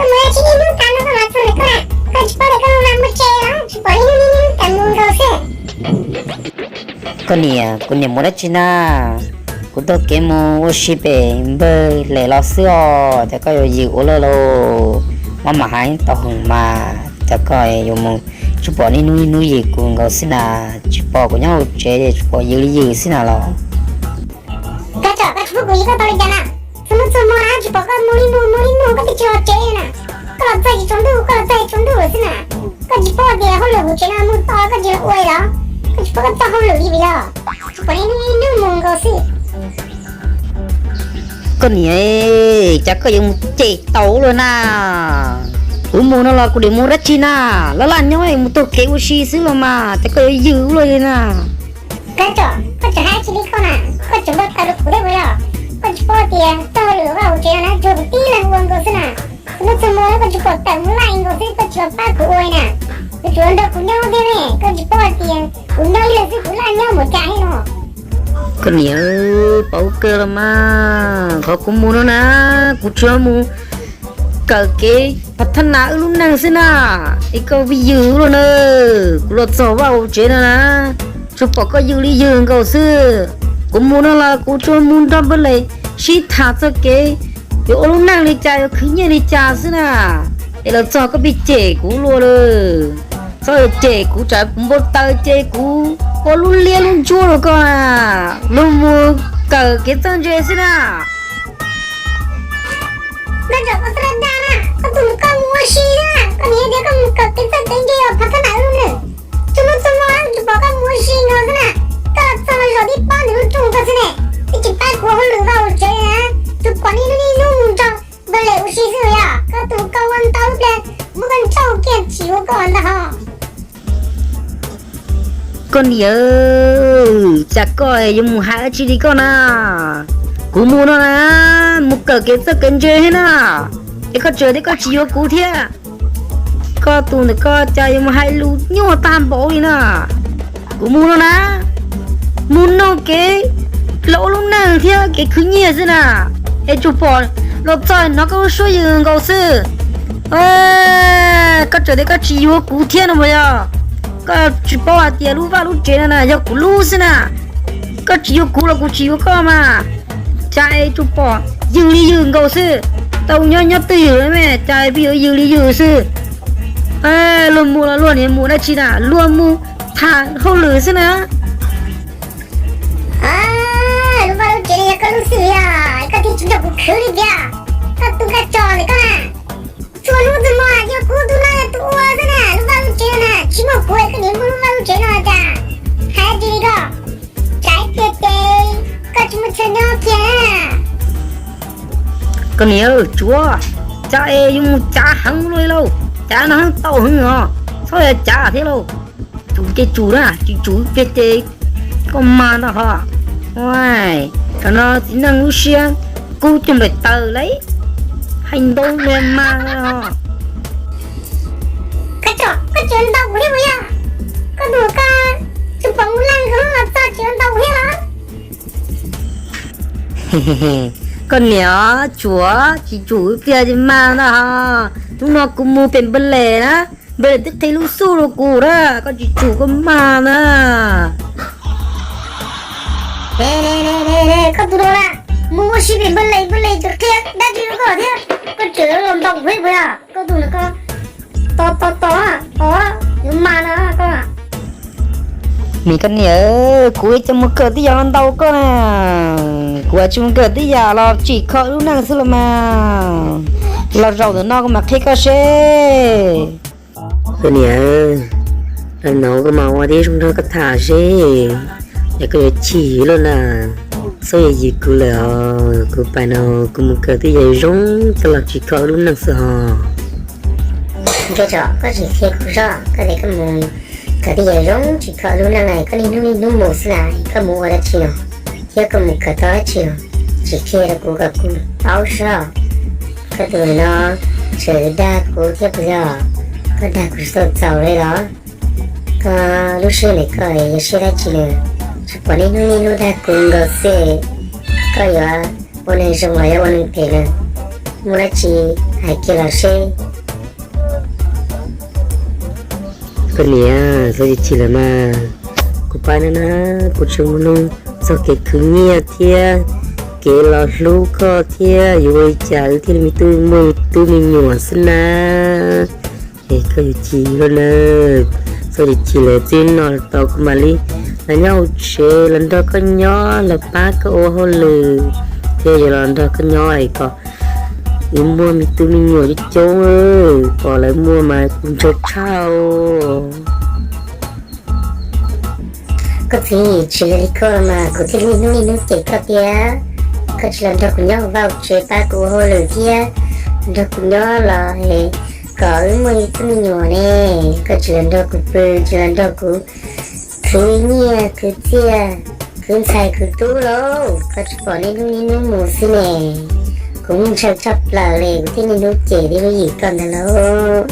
Koj mus dab tsi niaj hnub tas no koj mam txog lawm koj na? Koj tsis paub tias koj mus mas muaj tsev los tsis pom niaj hnub niaj hnub tas mus nkaus xwb. Koj niam, kuv niam mus dab tsi na? Kuv taug kev mus ua si pem npawg Lem los xwb os, cas koj yuav yws ua luaj lauj? Maj mam hais tau heev mas, cas koj yuav mus tsis pom niaj hnub niaj hnub yws kuv nkaus xwb na? Tsis pom kuv nyob hauv tsev es tsis pom yws li yws xwb na los? Koj tsom, koj tsis pub kuv yws koj tau li cas na? Txhua hnub txhua hmo na tsis pom koj mus li mus mus li mus, koj twb tsis los tsev na. Koj los txog tsis tsaus ntuj, koj los txog tsis tsaus ntuj lawm xwb na. Koj tsis paub tias hauj lwm hauv tsev no mus tau koj tsis los ua li los? Koj tsis paub koj txoj hauj lwm li puas yog? Tsis pom niaj hnub niaj hnub mus nkaus xwb. Koj niam, cas koj yuav mus cem tau luaj na? Kuv mus no los kuv niam mus dab tsi na? Laj laj nyob mus taug kev ua si xwb los mas, cas koj yuav yws ua luaj li na? Koj tsom, koj tseem hais tsis li koj na, koj tseem npau taws rau kuv thiab puas yog? Koj tsis paub tias txoj hauj lwm vaj hauv tsev no na tsuas kuv tib leeg ua nkaus xwb na. Txhua hnub txhua hmo koj tsis pom tawm mus laj nkaus xwb, koj tsis los pab kuv ua na. Kuv tsuas nrog kuv nyob thiab ne, koj tsis paub hais tias kuv nyob ib leeg xwb kuv laj nyob mus cas thiab no. Koj niam, paub kawg los mas, qhov kuv mus no na, kuv tsuas mus kawm kev phav thab nas wb lub neej xwb na. Es koj pheej yws luaj na. Kuv los txog vaj hauv tsev no na, tsuas pom koj yws li yws nkaus xwb. Kuv mus no los kuv tsuas mus nrog npawg Lem sib tham txog kev yuav ua lub neej li cas, yuav khwv nyiaj li cas xwb na. Es los txog koj pheej cem kuv luaj lawm. Txhob cem kuv, tsam kuv npau taws ces kuv ua lub liab lub ntsuab rau koj na. Los mus kawm kev txawj ntse xwb na. Koj tsom, koj txhob dag dag na, koj tus koj mus ua si na, koj niam tias koj mus kawm kev txawj kev ntse os, phav thab nas wb lub neej. Txhua hnub txhua hmo tsuas pom koj mus ua si nkaus xwb na. Koj los txog los zaum tib pob ntawm lub rooj koj xwb ne, twb tsis pab kuv ua hauj lwm vaj hauv tsev na, tsuas pom niaj hnub niaj hnub mus nrog npawg Lem ua si xwb yog? Koj tus koj ua ntau lub pliag, muab koj nrauj kiag tsis yuav koj ntag ho. Koj niam, cas koj yuav mus hais dab tsi li koj na? Kuv mus no na, mus kawm kev txawj kev ntse thiab na, es koj tseem tias koj tsis yuav kuv thiab. Koj tus ntawm koj cas yuav mus hais lus nyuaj tag npaum li na. Kuv mus no na, mus nrog kev los ua lub neej thiab kev khwv nyiaj xwb na, es tsuas pom los txog hnov koj lub suab yws nkaus xwb. Koj tseem tias koj tsis yuav kuv thiab no puas yog? Koj tsis paub hais tias lub vaj lub tsev no na yog kuv lub xwb na. Koj tsis yuav kuv los kuv tsis yuav koj mas. Cas es tsuas pom yws li yws nkaus xwb. Tau nyob nyob twj ywm me, cas es pheej yuav yws li yws xwb. Luag mus los luag niaj mus dab tsi na, luag mus tham hauj lwm xwb na. Lub vaj lub tsev no yog koj lub xwb yog koj thiaj tsis nrog kuv khwv li tiag. Koj tus koj tsom ntawm koj na, txhua hnub txhua hmo yog kuv tus no yog tus ua xwb na. Lub vaj lub tsev no na tsis muaj kuv es koj niaj muaj lub vaj lub tsev no cas? Hais dab tsi li koj? Tsam ib pliag ces koj tsis muaj chaw nyob kiag na. Koj niam, tsuav, cas es yuav mus cav heev luaj li lauj? Cav no heev tau heev os, txhob yog cav thiab lauj. Tsum ces tsum na, tsis tsum ib pliag ces koj mag ntag ho. Tam no txiv neej lub siab kub cuag nplaim taws lauj, hais ntau me mag ho. Koj tsom, koj tseem ntaus kuv thiab puas yog? Koj tus koj tsis pom mus laj nkaus los txog tseem ntaus kuv thiab los? Koj niam, tsuav tsis tsum ib pliag ces mag ntag ho. Hnub no kuv mus pem npawg Lem na, npawg Lem twb qhia lub xub rau kuv na, koj tsis tsum koj mag na. Koj tus no na, mus ua si pem npawg Lem, npawg Lem tseem qhia dab tsi rau koj thiab, koj tseem los ntaus kuv thiab puas yog? Koj tus no koj tos tos tos, yuav mag no koj. Me koj niam, kuv coj mus kawm twj yam los ntaus koj na. Kuv tsis mus kawm twj yam los tsim kho lub neej xwb los mas. Los zaum ntawm no kuv mam qhia koj seb. Koj niam, los no kuv mam ua tib zoo nrog koj tham seb, yog koj yuav chim luaj na. Txhob yws yws kuv lawm os, kuv pais no kuv mus kawm twj yam zoo coj los tsim kho lub neej xwb ho. Koj tsis qhia kuv zoj, koj tias koj mus kawm twj yam zoo tsim kho lub neej, koj niaj hnub niaj hnub mus xwb na, koj mus ua dab tsi no? Thiab koj mus kawm tau dab tsi no? Tsis qhia rau kuv kom kuv paub zoj. Koj tus no tseem dag kuv thiab puas yog? Koj dag kuv tsis tau txaus li los? Koj lub siab ntawm koj yog siab dab tsi na? Tsuas pom niaj hnub niaj hnub dag kuv nkaus xwb. Koj yuav ua neeg zoo los yuav ua neeg phem na? Muaj dab tsi Hais kiag los seb. Koj niam, txhob chim chim lawm mas. Kuv pab neb na, kuv tsis mus nug txog kev khwv nyiaj thiab kev los hlub koj thiab yuav ua li cas wb thiaj li muaj ib tug me tub me nyuam xwb na. Es koj yuav chim lawm na, txhob chim chim lawm, txij no los kuv mam li los nyob hauv tsev los nrog koj nyob los pab koj ua hauj lwm thiab yuav los nrog koj nyob es kom wb muaj me tub me nyuam coob coob, pom lawv muaj mas kuv ntshaw tshaj. Koj txiv, tsis yog li koj mas kuv thiaj li niaj hnub niaj hnub cem koj tias koj tsis los nrog kuv nyob hauv vaj hauv tsev pab kuv ua hauj lwm thiab nrog kuv nyob los kom wb muaj ib tug me nyuam ne. Koj tsis los nrog kuv pw, tsis los nrog kuv khwv nyiaj khwv txiaj, khwv ntxhais khwv tub lauj, koj tsis pom niaj hnub niaj hnub mus xwb ne. Kuv ntshaw tshaj plaws li, kuv thiaj niaj hnub cem thiab lub yim koj ntawd lauj.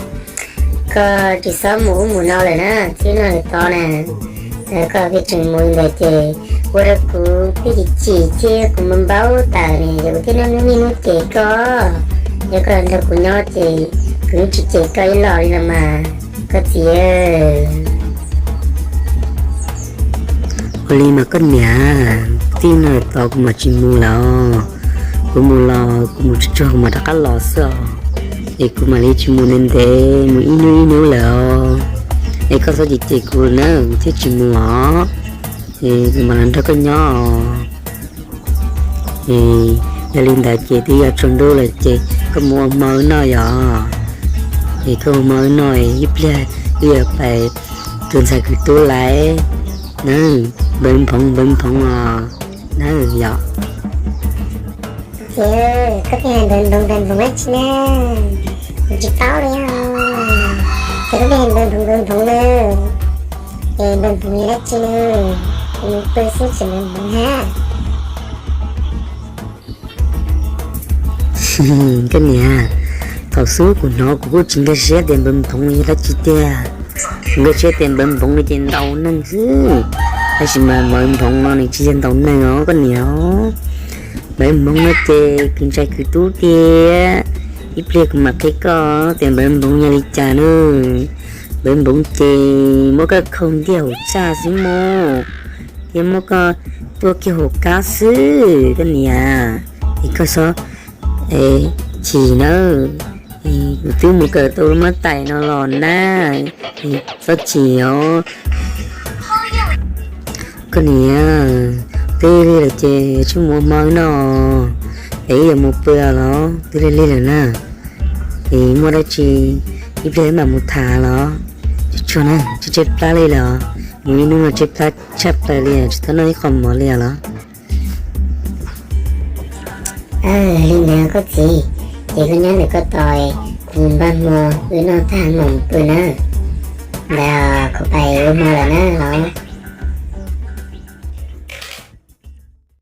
Koj tsis txhob mus ub mus no lawm na, txij no lawm tod na. Koj pheej tseem mus li ntawd ces ua rau kuv pheej chim chim thiab kuv npau npau taws ne, yog kuv thiaj niaj hnub niaj hnub cem koj. Yog koj los nrog kuv nyob ces kuv yeej tsis cem koj ib los li los mas koj txiv. Ua li mas koj niam, txij no lawm tod kuv mam tsis mus lawm. Kuv mus los kuv mus tsuag tsuag kuv mam rov qab los xwb os. Es kuv mam li tsis mus ntev ntev, mus ib hnub ib hnub lawm os. Es koj txhob cem cem kuv na, kuv thiaj tsis mus os. Es kuv mam los nrog koj nyob os. Yog li ntawd ces twb yuav tsaus ntuj lawm ces koj mus ua hmo wb noj yom. Es koj ua hmo wb noj, ib pliag wb yuav pais khwv ntxhais khwv tub lawm na, npawv nphoov npawv nphoov os na yom. Ces koj pheej hais npawv nphoov npawv nphoov dab tsi na? Kuv tsis paub li os. Ces koj pheej hais npawv nphoov npawv nphoov na, es npawv nphoov yog dab tsi na? Kuv mus pw xwb tseem npawv nphoov hab. Koj niam, thaum xub kuv hnov kuv kuj tsis nkag siab tias npawv nphoov yog dab tsi tiag. Kuv nkag siab tias npawv nphoov no ces ntaus neeg xwb, tab sis mas npawv nphoov no nws tsis yog ntaus neeg os koj niam. Npawv nphoov no ces khwv ntxhais khwv tub tiag, ib pliag kuv mam qhia koj tias npawv nphoov yog li cas na. Npawv nphoov ces muab koj khau ntiag hauv txaj xwb mog, thiab muab koj tuaj kiag hauv kab xwb koj niam. Es koj txhob chim nawb, kuv twb mus kawm tau lub mab tais no los na, txhob chim os. Koj niam, twb lig lawm ces tsis mus ua hmo wb noj, es wb yuav mus pw los twb lig lig lawm na. Es muaj dab tsi ib pliag wb mam mus tham los. Tsuag tsuag na, tshaib tshaib plab li lawm os, mus ib hnub no tshaib plab tshaj plaws li, tsis tau noj ib qho mov li os los. Li ntawd koj txiv, ces koj nyob ntawm koj tos, kuv mus npaj hmo wb noj tag mam mus pw na. Ntawd kuv pais ua hmo lawm na los.